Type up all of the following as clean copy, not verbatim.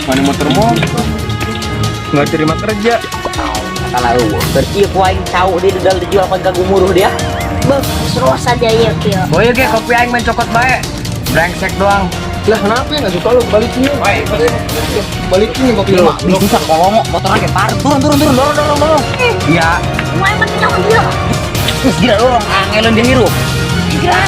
Mana motor mogok? Nggak terima kerja. Kalau keur ieu ku aing cau dia didal dijual ka gumuruh dia. Beuh, seru saja ya kieu. Oh iya ge kopi aing main cokot bae. Brengsek doang. Lah kenapa ya nggak suka lu? Balikin yuk. Balikin nih kopi lu. Bisa kolongok motornya kayak par. Turun turun turun dorong dorong dorong. Iya. Kumaha mah nyawa dia. Terus gila dorong angelen dia hirup. Gila.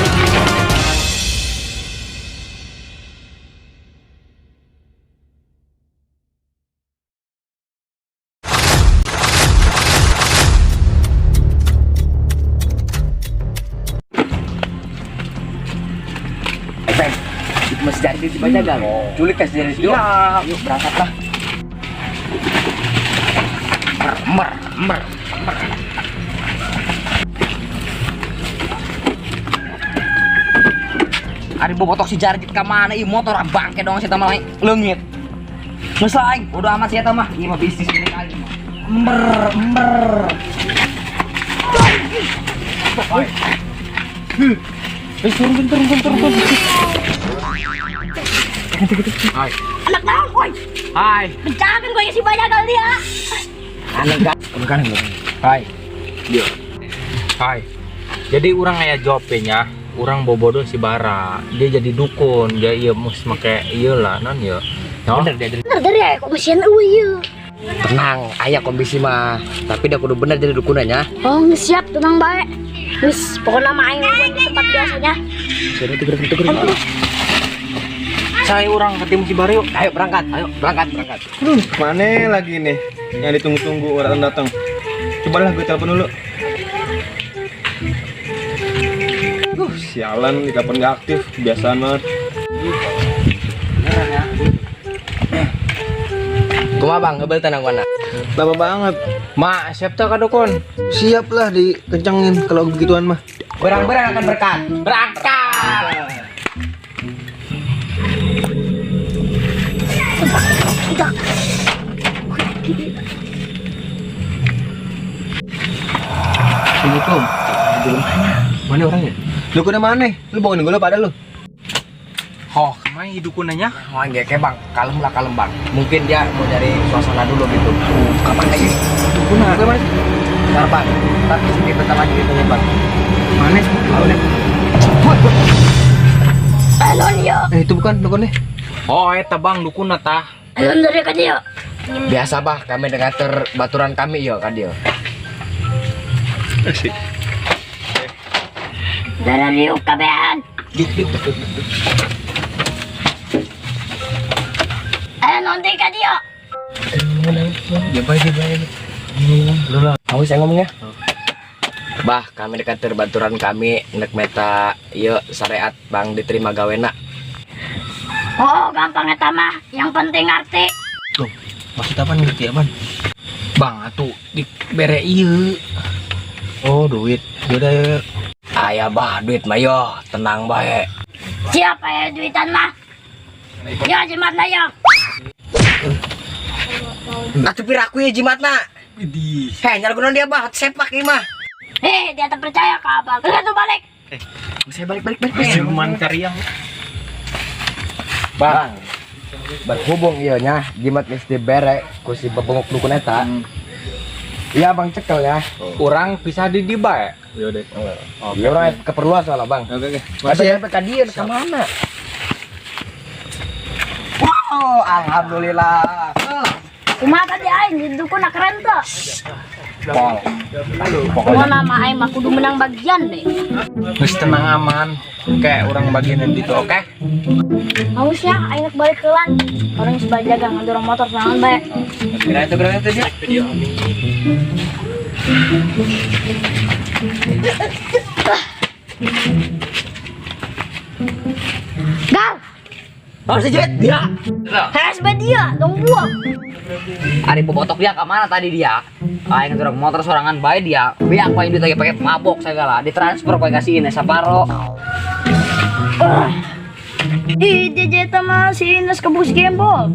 Eh, Bang. Itu masih jadi di Bajagal. Culik kasih jadi. Siap. Yuk berangkatlah. Mer mer mer. Ari bobotok si Jarjit ka mana ieu motor bangke dong si mah leungit. Geus lah aing, bodo amat si eta mah. Ieu mah bisnis milik aing mah. Mer mer. Eh, turun turun turun turun turun. Hai. Anak naon, woi. Hai. Pencakan gue si Bajagal dia. Aneh kan? Bukan bukan. Hai. Hai. Jadi orang aya job nya, orang bobodo si Bara. Dia jadi dukun, dia iya mus make iya lah non ya. No? Bener dia jadi. Bener dari ya komisian euy ieu. Tenang, aya kondisi mah. Tapi dah kudu bener jadi dukunnya. Oh, geus siap tenang bae. Geus, pokoknya mah aing buat di tempat biasanya. Sudah tuh tuh. Saya orang ketemu si Bara yuk. Ayo berangkat, ayo berangkat, berangkat. Aduh, mana lagi nih yang ditunggu-tunggu orang datang. Cobalah gue telepon dulu. Sialan, di telepon gak aktif, kebiasaan banget. Beneran ya. Kumaha Bang, ngebel tenang mana? Lama banget. Ma, siap tak ka dukun? Siap lah dikencangin kalau begituan mah. Berang-berang akan berkat. Berangkat. Assalamualaikum. Mana orangnya? Lu kena mana? Lu bohongin gue lu pada lu. Hoh, kemana dukunnya? Wah, nggak kayak Bang, kalem lah kalem Bang. Mungkin dia mau nyari suasana dulu gitu. Kapan lagi? Dukun apa mana? Bentar Bang, ntar kesini bentar lagi gitu nih Bang. Mana sih? Alon yo. Eh itu bukan dukunnya. Oh, eta Bang dukunna tah. Alon dari ka dia. Biasa bah, kami dengan baturan kami yo kan dia. Asik. Dari riuk kabehan. Ayo nanti ka dia. Ya baik, ya baik. Kamu saya ngomongnya? Bah, kami dekat terbaturan kami nek meta yo syariat Bang diterima gawena. Oh, gampang eta mah. Yang penting ngerti. Tuh, maksud apa ngerti apaan? Bang, atuh dibere ieu. Oh, duit. Yaudah, ya. Ayah bah, duit mah yo, tenang bae. Siap aya duitan mah. Ya jimatna ya. Atuh piraku ya jimatna. Hei, nyala guna dia bah, sepak ieu mah. Eh, dia tak percaya ke abang. Udah tuh balik. Saya balik balik balik. Siluman kariang. Bang, berhubung iya nya jimat geus dibere ku si bebenguk dukun eta. Iya Bang cekel ya. Urang pisah di di bae. Yaudah. Iya orang keperluan soalnya Bang. Oke, oke. Makasih ya. Ka dieu ka mana? Wow, alhamdulillah. Kumaha tadi aing di dukun keren tuh. Pol. Pokoknya nama aing mah kudu menang bagian deh. Geus tenang aman. Kayak orang bagian itu, oke? Haus ya, aing nak balik ke lan. Orang sebagai jaga ngedorong motor tangan bae. Kira itu kira itu dia. Gal, Oh, si Jet dia. harus dia, dong buang. Ari bobotok dia ke mana tadi dia? Aing ngedorong motor sorangan bae dia. Biak paling duit lagi pakai mabok segala. Ditransfer pakai kasihin saparo. Ih, dia jeta mah si Ines kebus gembol.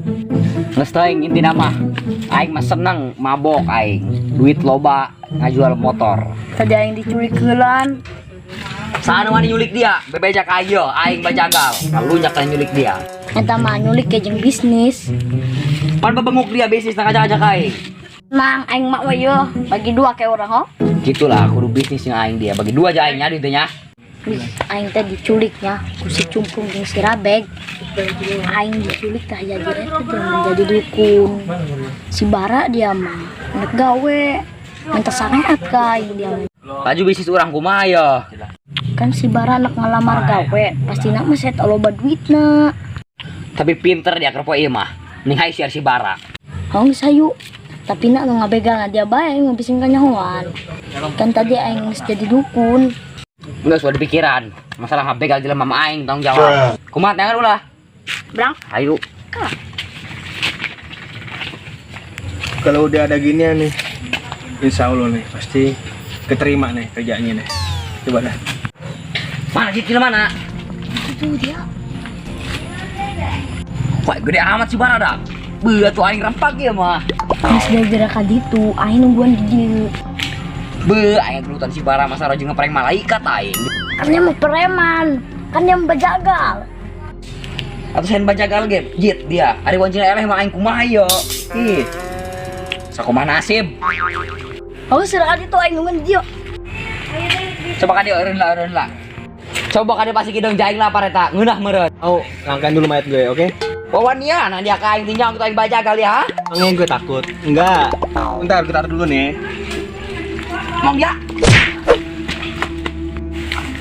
Geus teuing intina mah. Aing mah seneng mabok aing. Duit loba ngajual motor. Tadi aing diculik heulan. Sana wani nyulik dia, bebeja ka ieu, aing bajagal. Kalunyak nyulik dia. Eta mah nyulik ke jeung bisnis. Pan bebenguk dia bisnis nak ajak-ajak aing. Mang aing mah we yeuh, bagi dua kayak orang ho. Gitulah kudu bisnis yang aing dia. Bagi dua aja aing nya duitnya. Wih, aing teh diculiknya ku si Cumplung jeung si Rabeg. Aing diculik tah jadi eta teh menjadi dukun. Si Bara dia mah nek gawe minta syariat ka aing dia mah. Laju bisnis urang kumaha ya. Kan si Bara anak ngalamar gawe, pastina mah saya loba duitna. Tapi pinter dia kerpo ieu mah. Ning hai si Bara. Hong sayu. Tapi nak nu ngabegal dia bae aing mah bising kanyahoan. Kan tadi aing geus jadi dukun. Enggak sudah dipikiran. Masalah ngabegal jelema mama aing tanggung jawab. Kumaha tangan ulah. Brang. Ayo. Kalau udah ada ginian nih, insya Allah nih pasti keterima nih kerjanya nih. Coba dah. Mana sih mana? Itu dia. Wah, gede amat si Bara dah. Beuh atuh aing rempak ieu mah. Geus gara-gara ka ditu aing nungguan di dieu. Beuh, aing gelutan si Bara masa rojo ngeprank malaikat aing. Kan dia mau preman, kan dia mau bejagal. Atau sen bajagal ge, jit dia. Ari wancina eleh mah aing kumaha yo. Ih. Sakumaha nasib. Oh, serah itu aing nungguan di dieu. Coba ka dieu eureun lah, eureun lah. Coba ka dieu pasti kidung jaing lapar eta, ngeunah meureun. Oh, langkain dulu mayat gue, oke? Wawan ya, nah dia ka aing tinjau kita aing bajagal ya. Emangnya gue takut? Enggak. Bentar, gue taruh dulu nih. Mong ya.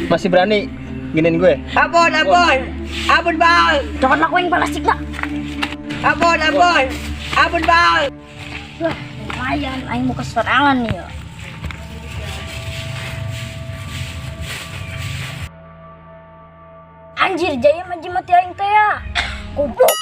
Masih berani giniin gue? Ampun, ampun. Ampun, Bang. Cokot laku aing plastik lah. Ampun, ampun. Ampun, Bang. Wah, lumayan aing mau kesorangan nih ya. Anjir, jaya mah jimat aing teh ya. Goblok.